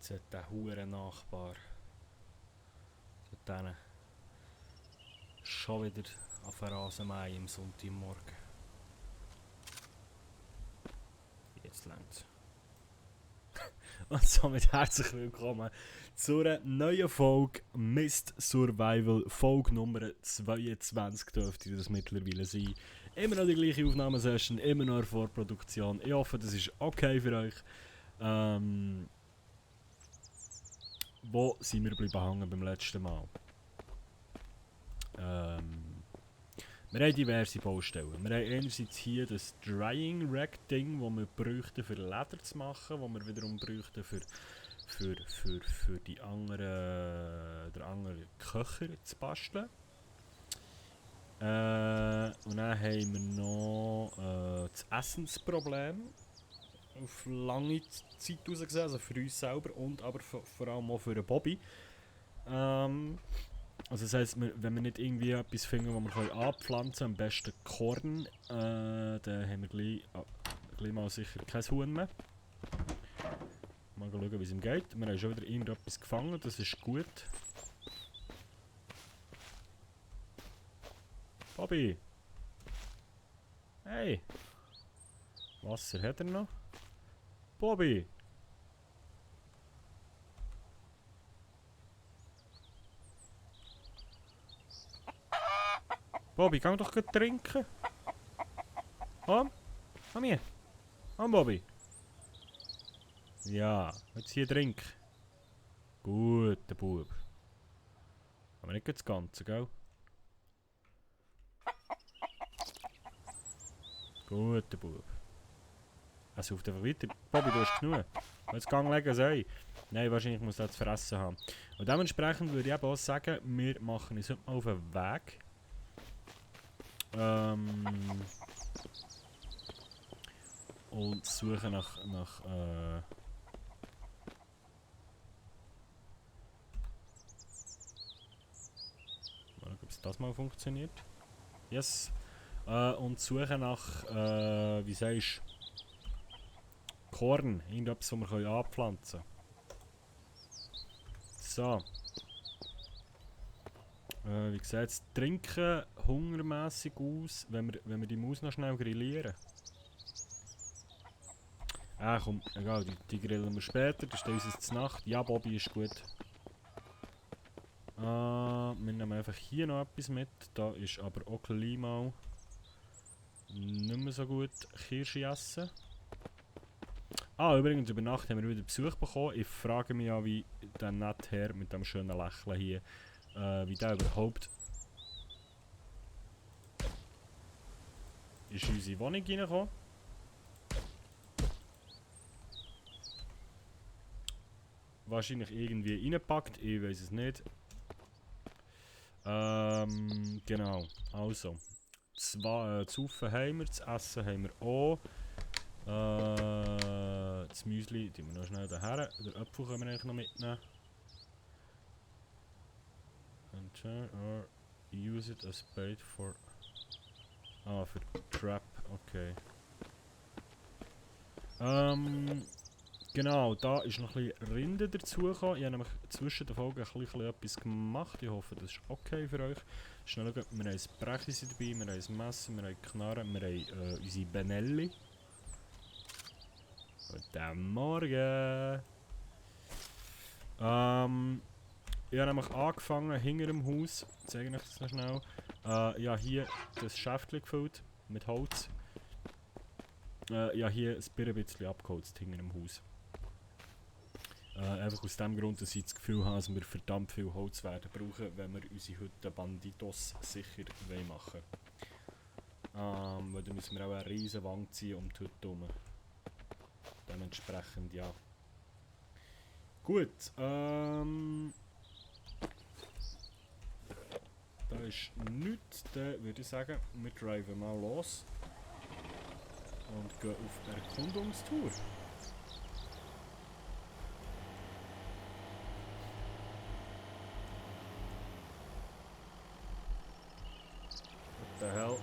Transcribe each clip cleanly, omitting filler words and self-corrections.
Jetzt hat der hure Nachbar denen schon wieder auf den Rasenmähen am Sonntagmorgen. Jetzt längt's. Und somit herzlich willkommen zu einer neuen Folge Mist Survival. Folge Nummer 22 dürfte das mittlerweile sein. Immer noch die gleiche Aufnahmesession, immer noch eine Vorproduktion. Ich hoffe, das ist okay für euch. Wo sind wir bleiben hängen beim letzten Mal? Wir haben diverse Baustellen. Wir haben einerseits hier das Drying Rack Ding, das wir bräuchten für Leder zu machen, das wir wiederum bräuchten für die anderen, der anderen Köcher zu basteln. Und dann haben wir noch das Essensproblem auf lange Zeit raus gesehen, also für uns selber und aber vor allem auch für den Bobby. Also das heisst, wenn wir nicht irgendwie etwas finden, das wir anpflanzen können, am besten Korn, dann haben wir gleich mal sicher kein Huhn mehr. Mal schauen, wie es ihm geht. Wir haben schon wieder irgendetwas gefangen, das ist gut. Bobby! Hey! Wasser hat er noch? Bobby! Bobby, geh doch gut trinken! Komm! Komm hier! Komm, Bobby! Ja, jetzt hier trinken. Guter Bub. Aber nicht das Ganze, gell? Guter Bub. Er sauft einfach weiter. Bobby, du hast genug. Jetzt gang legen, ein Ei. Nein, wahrscheinlich muss er das fressen haben. Und dementsprechend würde ich eben auch sagen, wir machen uns heute mal auf den Weg. Und suchen nach mal schauen, ob das mal funktioniert. Yes. Und suchen nach, wie sagst du, Korn. Irgendetwas, das wir anpflanzen können. So. Wie sieht es Trinken hungermässig aus, wenn wir die Maus noch schnell grillieren? Komm, egal, die grillen wir später, das ist unser zur Nacht. Ja, Bobby ist gut. Wir nehmen einfach hier noch etwas mit, da ist aber auch gleich mal nicht mehr so gut Kirsche essen. Übrigens, über Nacht haben wir wieder Besuch bekommen. Ich frage mich ja, wie der nette Herr mit dem schönen Lächeln hier, wie der überhaupt ist in unsere Wohnung reingekommen. Wahrscheinlich irgendwie reingepackt, ich weiß es nicht. Genau, also. Das Saufen haben wir, das Essen haben wir auch. Das Müsli tun wir noch schnell daher. Den Apfel können wir eigentlich noch mitnehmen. Or use it as bait for... für Trap, okay. Genau, da ist noch ein bisschen Rinde dazugekommen. Ich habe nämlich zwischen den Folgen ein bisschen etwas gemacht. Ich hoffe, das ist okay für euch. Schnell schauen, wir haben ein Brechisi dabei, wir haben ein Messer, wir haben Knarren, wir haben unsere Benelli. Guten Morgen! Ich habe nämlich angefangen hinter dem Haus. Ich zeige euch das noch schnell. Ja, hier das Schäftchen gefüllt mit Holz. Ja, hier ein bisschen abgeholzt hinter dem Haus. Einfach aus dem Grund, dass ich das Gefühl habe, dass wir verdammt viel Holz werden brauchen, wenn wir unsere Hütte Banditos sicher machen wollen. Weil dann müssen wir auch eine riesen Wand ziehen um die Hütte herum. Dementsprechend, ja. Gut, da ist nichts. Dann würde ich sagen, wir driven mal los. Und gehen auf Erkundungstour. What the hell?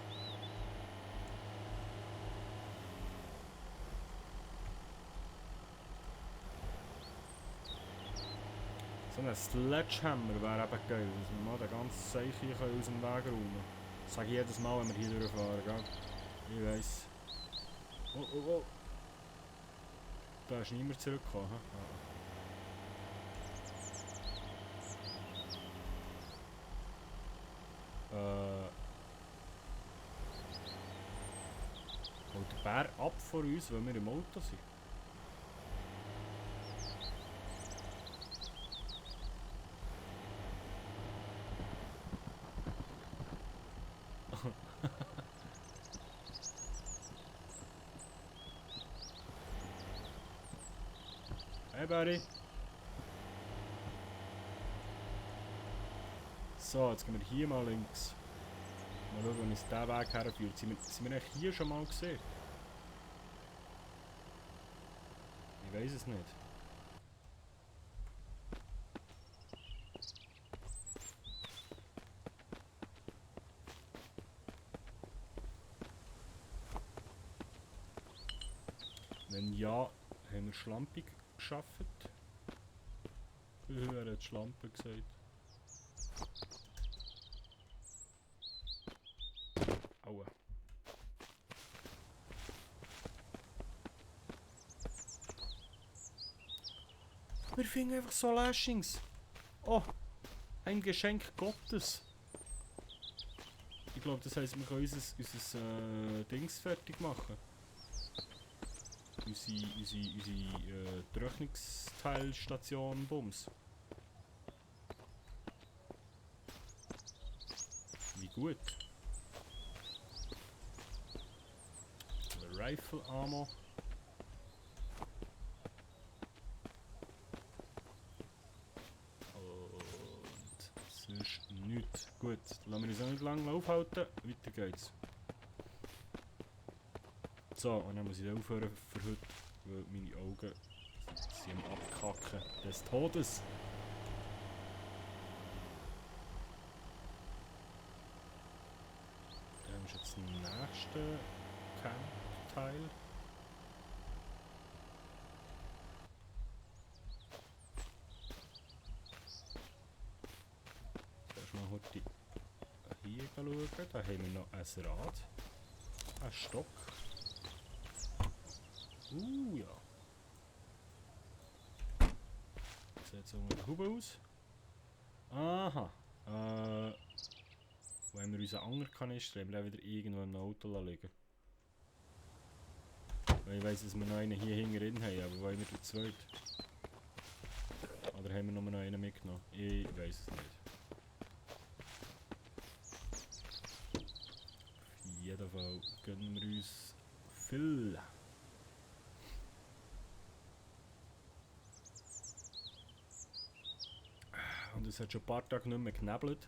So ein Sledgehammer wäre eben geil, dass wir mal den ganzen Seich hier aus dem Weg räumen können. Das sage ich jedes Mal, wenn wir hier durchfahren, gell? Ich weiss. Oh, oh, oh. Da ist niemand zurückgekommen. Holt der Bär ab von uns, weil wir im Auto sind? Hey Barry! So, jetzt gehen wir hier mal links. Mal schauen, wo uns der Weg herführt. Sind wir eigentlich hier schon mal gesehen? Ich weiß es nicht. Wenn ja, haben wir schlampig geschafft. Er hat Schlampe gesagt. Aua. Wir finden einfach so Lashings. Oh, ein Geschenk Gottes. Ich glaube, das heisst, wir können unser Dings fertig machen. Unsere Trocknungsteilstation Bums. Wie gut. Rifle Ammo. Und sonst nichts. Gut, lassen wir uns auch nicht lange aufhalten. Weiter geht's. So, und dann muss ich aufhören für heute, weil meine Augen sind am Abkacken des Todes. Dann ist jetzt der nächste Camp-Teil. Zuerst mal heute hier schauen. Da haben wir noch ein Rad. Ein Stock. Ja. Sieht so mit der Haube aus. Aha. Wenn wir unseren Angerkanister haben, wir wieder irgendwo im Auto liegen. Weil ich weiss, dass wir noch einen hier hinten drin haben, aber wollen wir den zweiten? Oder haben wir nur noch einen mitgenommen? Ich weiss es nicht. Auf jeden Fall gönnen wir uns viel. Und es hat schon ein paar Tage nicht mehr geknebelt.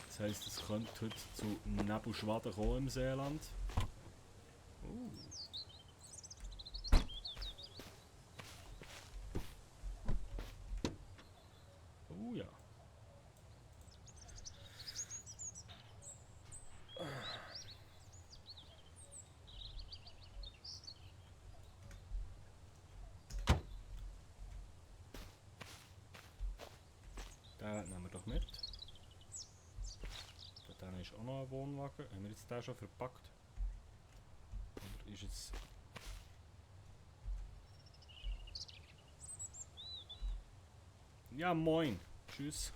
Das heisst, es könnte heute zu Nebelschwaden kommen im Seeland. Ja. Den nehmen wir doch mit. Dann ist auch noch ein Wohnwagen. Haben wir jetzt den schon verpackt? Oder ist jetzt... Ja, moin. Tschüss.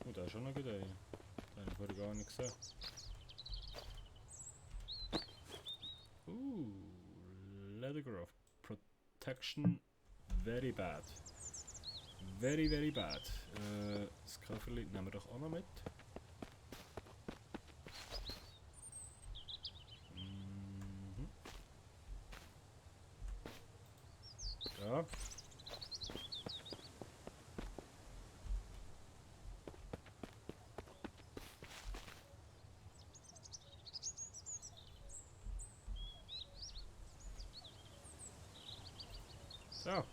Oh, der ist schon noch gut. Den habe ich vorher gar nicht gesehen. Leathergrove. Protection very bad. Very, very bad. Das Köfferli nehmen wir doch auch noch mit. Ja. So.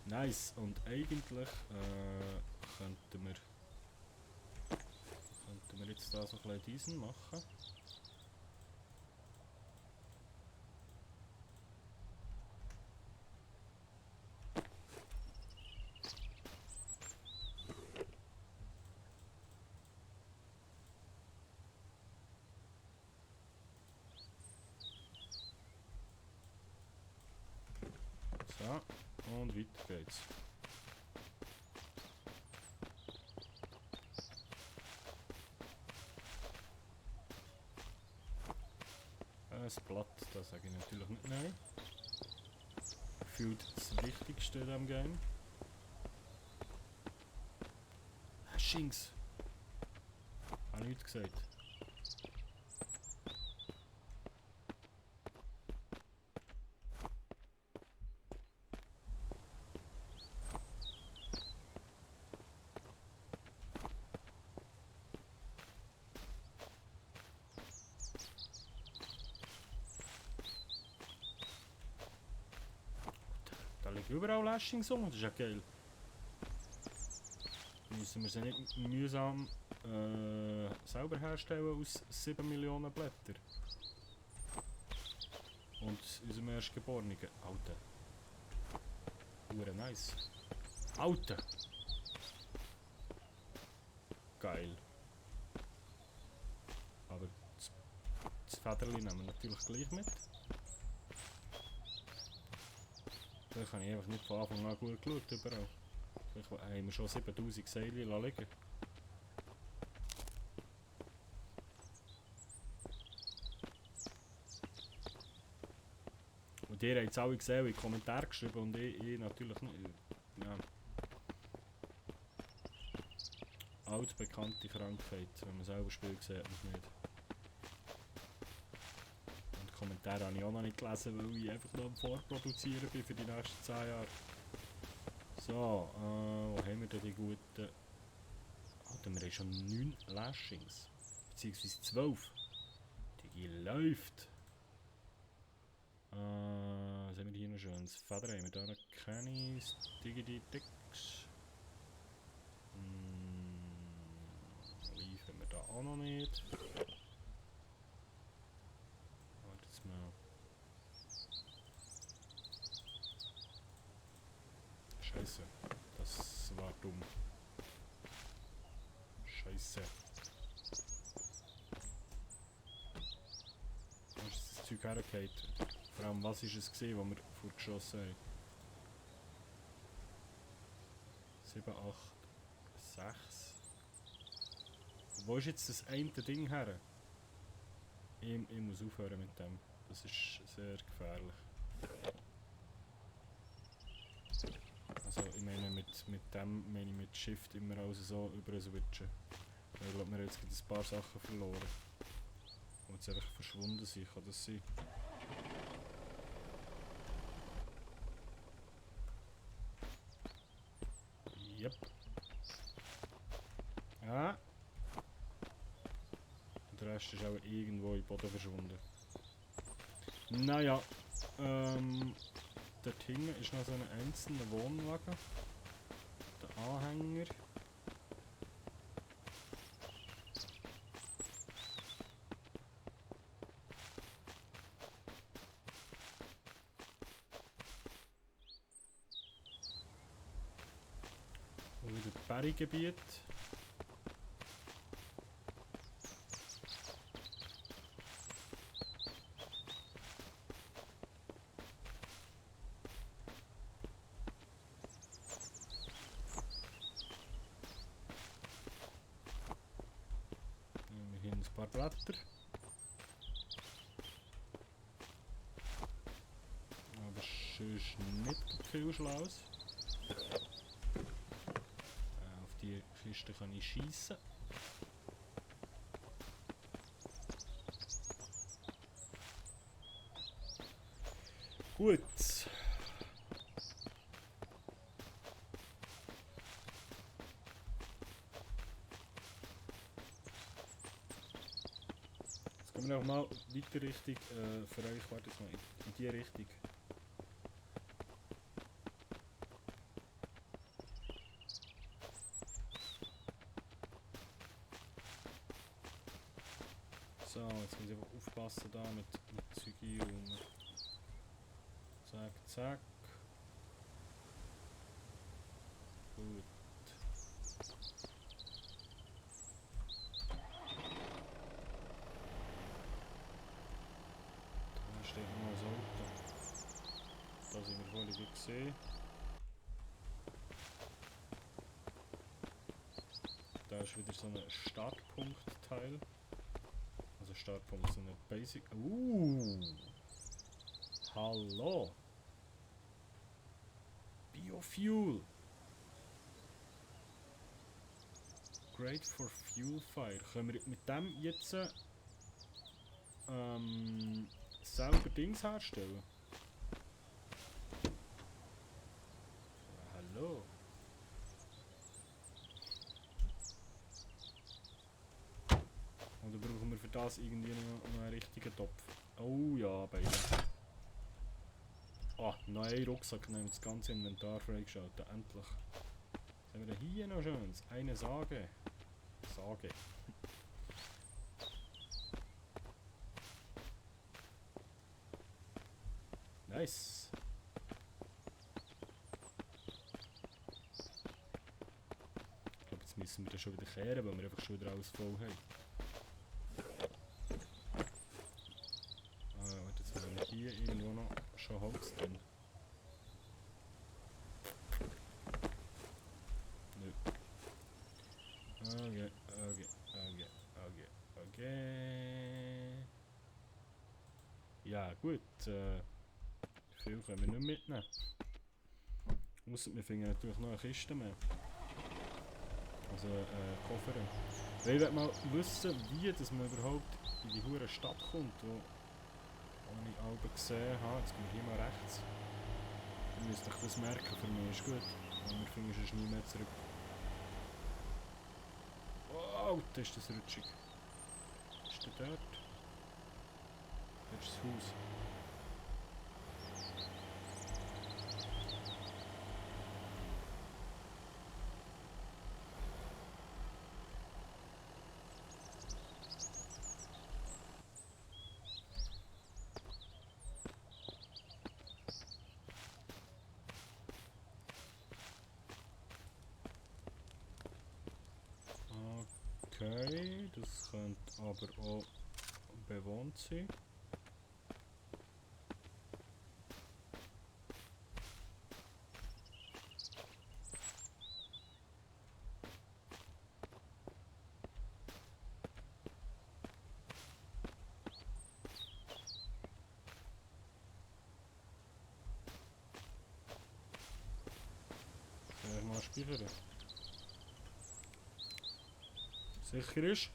Nice. Und eigentlich könnten wir wir jetzt da so ein bisschen diesen machen. So, und weiter geht's. Das Blatt, das sage ich natürlich nicht nein. Gefühlt das Wichtigste in diesem Game. Hashings! Habe ich nichts gesagt. Da liegen überall Lashings rum, das ist ja geil. Müssen wir sie nicht mühsam selber herstellen aus 7 Millionen Blättern. Und unserem Erstgeborenen. Alter. Hure nice. Alter! Geil. Aber das Federli nehmen wir natürlich gleich mit. Da habe ich einfach nicht von Anfang an gut geschaut überall. Vielleicht haben wir schon 7000 Seile liegen. Und ihr habt es alle gesehen, in die Kommentare geschrieben und ich natürlich nicht. Ja. Altbekannte Krankheit, wenn man selber spielt, sieht man es nicht. Und die Kommentare habe ich auch noch nicht gelesen, weil ich einfach noch am Vorproduzieren bin für die nächsten 10 Jahre. So, wo haben wir denn die guten... Alter, wir haben schon 9 Lashings. Beziehungsweise 12. Die läuft. Was haben wir hier noch schon? Das Feder haben wir da noch keine. Digidix. Leaf haben wir da auch noch nicht. Warte jetzt mal. Scheiße. Das war dumm. Scheiße. Wo ist das Zeug hergefallen? Vor allem, was war es, gewesen, was wir vorgeschossen haben? 7, 8, 6. Wo ist jetzt das eine Ding her? Ich muss aufhören mit dem. Das ist sehr gefährlich. Also ich meine mit dem meine ich mit Shift immer alles so über switchen. Ich glaube, wir haben jetzt ein paar Sachen verloren. Die jetzt einfach verschwunden sind, kann das sein? Yep. Ah. Und der Rest ist auch irgendwo im Boden verschwunden. Naja, dort hinten ist noch so ein einzelner Wohnwagen. Der Anhänger. Und wieder Berggebiet. Wir haben ein paar Blätter. Aber sonst nicht viel Schlaues. Auf die Kiste kann ich schiessen. Gut. Jetzt gehen wir noch mal weiter Richtung, für euch, warte jetzt mal, in die Richtung. So, jetzt muss ich einfach aufpassen da mit Zeug einräumen. Zack, zack. Gut. Da steht noch das Auto. Da sind wir vorhin gut gesehen. Da ist wieder so ein Startpunktteil. Also Startpunkt, so eine Basic. Hallo! Biofuel! Great for fuel fire. Können wir mit dem jetzt selber Dings herstellen? Hallo? Oder brauchen wir für das irgendwie noch einen richtigen Topf? Oh ja, beide. Ah, noch einen Rucksack nehmen, das ganze Inventar freigeschaltet. Endlich. Was haben wir denn hier noch Schönes? Eine Sage. Sage. Nice. Ich glaube, jetzt müssen wir das schon wieder kehren, weil wir einfach schon wieder alles voll haben. Warte, jetzt haben wir hier irgendwo noch schon Holz drin. Nö. Okay. Ja, gut. Viel können wir nicht mitnehmen. Ausser wir finden natürlich noch eine Kiste mehr. Also Koffer. Weil ich will mal wissen, wie dass man überhaupt in die hure Stadt kommt, wo ich alle gesehen habe. Jetzt kommen wir hier mal rechts. Ihr müsst euch das merken, für mich ist gut. Und wir finden sonst nie mehr zurück. Oh, da ist das rutschig. Ist der dort? Dort ist das Haus. Okay, das könnte aber auch bewohnt sein. Soll ich mal speichern? Sicher ist?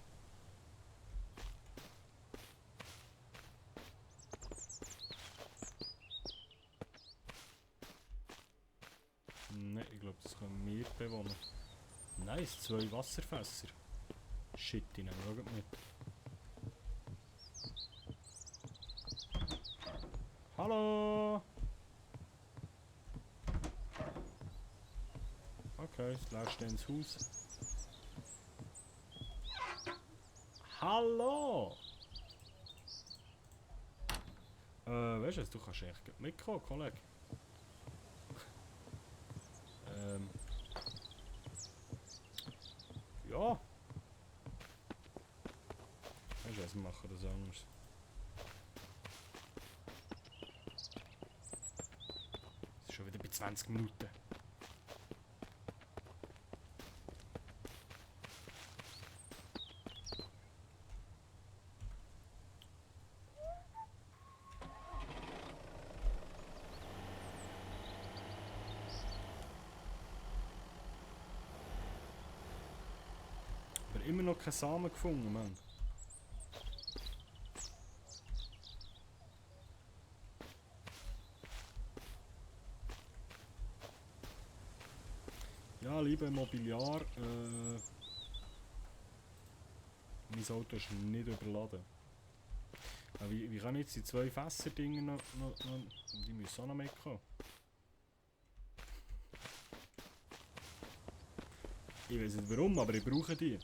Nein, ich glaube, das können wir bewohnen. Nice, 2 Wasserfässer. Shit, die nehmen wir auch mit. Hallo! Okay, das leerstehendes Haus. Hallo! Weißt du, du kannst echt mitkommen, Kollege. Ja. Weißt du, wir machen das anders. Es ist schon wieder bei 20 Minuten. Aber immer noch keinen Samen gefunden, Mann. Ja, liebe Mobiliar, mein Auto ist nicht überladen. Aber wie kann ich jetzt die 2 Fässer-Dinger noch, die müssen auch noch mitkommen. Ich weiß nicht warum, aber ich brauche die.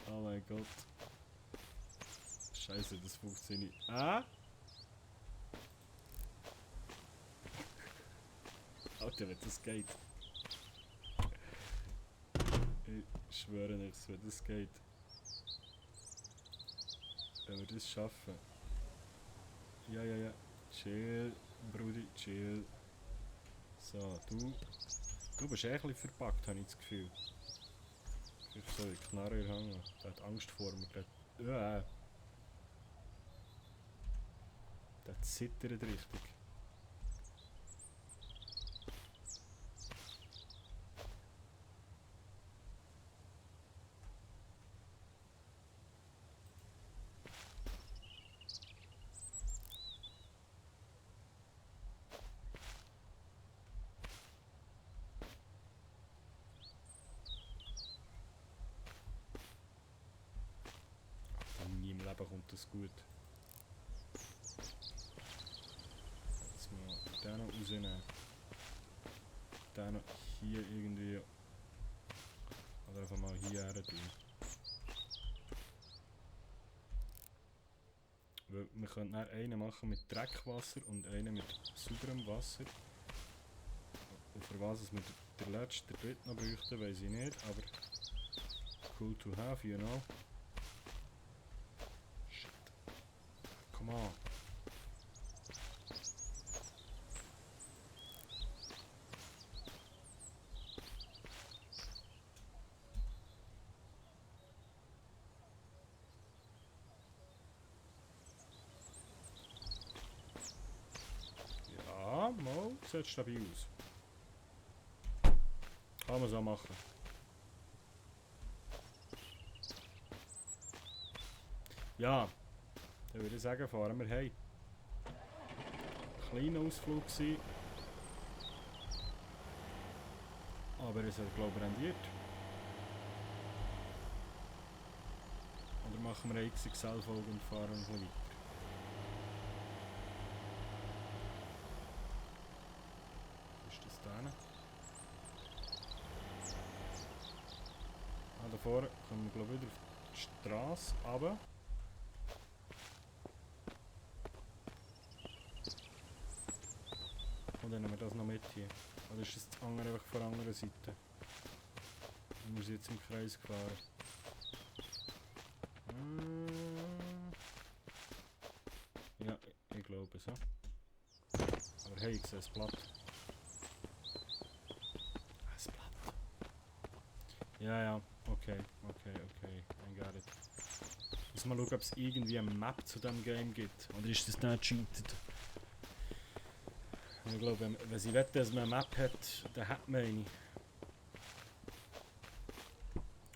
Oh mein Gott. Scheiße, das funktioniert. Ah? Alter, wenn das geht. Ich schwöre nichts, wenn das geht. Wenn wir das schaffen. Ja, ja, ja. Chill, Brudi, chill. So, du bist eh ein bisschen verpackt, habe ich das Gefühl. Vielleicht soll ich Knarre hängen. Der hat Angst vor mir gerade. Der zittert richtig. Nie im Leben kommt das gut. Jetzt mal den noch rausnehmen. Den noch hier irgendwie. Oder einfach mal hier her tun. Weil wir können dann einen machen mit Dreckwasser und einen mit sauberem Wasser. Und für was wir den letzten, den dritten noch bräuchten, weiß ich nicht, aber cool to have, you know. Shit. Come on. Ja, mal, sieht stabil aus. Kann man so machen. Ja, dann würde ich sagen, fahren wir heim. Kleiner Ausflug gewesen. Aber es hat, glaube ich, rendiert. Oder machen wir eine XXL-Folge und fahren ein bisschen weiter? Was ist das da? Ah, da vorne kommen wir, glaube ich, wieder auf die Straße runter. Und dann nehmen wir das noch mit hier. Oder ist das andere einfach von der anderen Seite? Wir sind jetzt im Kreis gefahren. Ja, ich glaube so. Aber hey, ich sehe das Blatt. Das Blatt. Ja, ja, okay, I got it. Muss mal schauen, ob es irgendwie eine Map zu diesem Game gibt. Oder ist das nicht cheated? Ich glaube, wenn sie wette, dass man eine Map hat, dann hat man eine.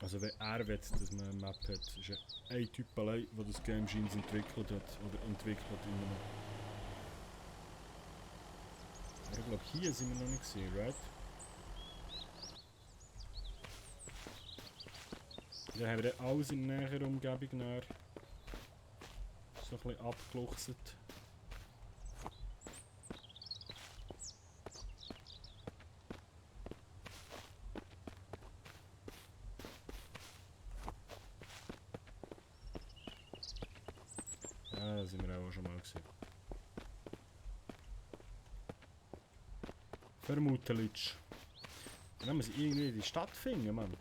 Also wenn er will, dass man eine Map hat, ist ja ein Typ allein, der das Game scheint entwickelt hat. Oder entwickelt immer noch. Aber ich glaube, hier sind wir noch nicht gesehen, right? Dann haben wir alles in näherer Umgebung näher. So ein bisschen abgeluchset. Ja, da sind wir auch schon mal gesehen. Vermutlich. Dann müssen wir irgendwie in die Stadt finden, Mann.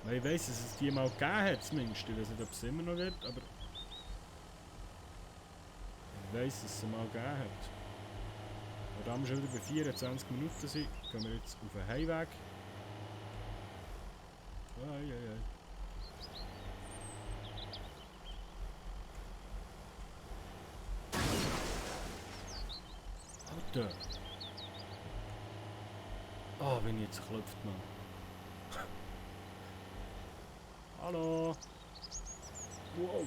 Weil ich weiss, dass es die mal gegeben hat, zumindest. Ich weiß nicht, ob es immer noch gibt, aber ich weiss, dass es sie mal gegeben hat. Und da wir schon wieder bei 24 Minuten sind, gehen wir jetzt auf den Heimweg. Eieiei. Alter! Oh, wenn jetzt klopft, man. Hallo! Wow!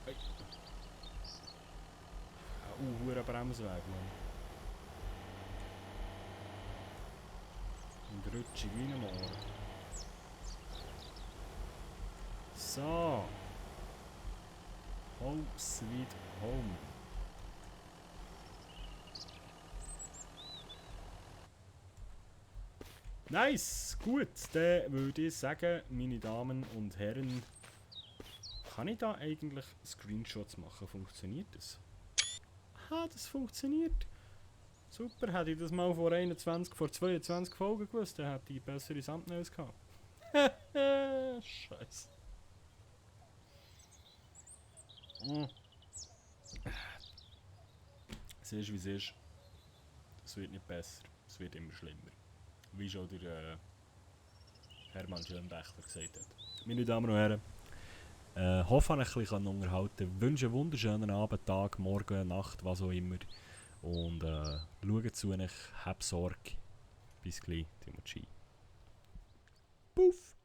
Hey! Hoher Bremsweg, man. Und rutschig wie ein Moor. So! Home sweet home. Nice, gut. Dann würde ich sagen, meine Damen und Herren, kann ich da eigentlich Screenshots machen? Funktioniert das? Aha, das funktioniert. Super, hätte ich das mal vor 22 Folgen gewusst, dann hätte ich bessere Thumbnails gehabt. Scheiße. Es ist wie es ist. Es wird nicht besser. Es wird immer schlimmer. Wie schon der Hermann Schönbächler gesagt hat. Meine Damen und Herren, hoffe, ich euch ein bisschen unterhalten. Wünsche einen wunderschönen Abend, Tag, Morgen, Nacht, was auch immer. Und schaut zu euch, habt Sorge. Bis gleich, Timochi. Puff!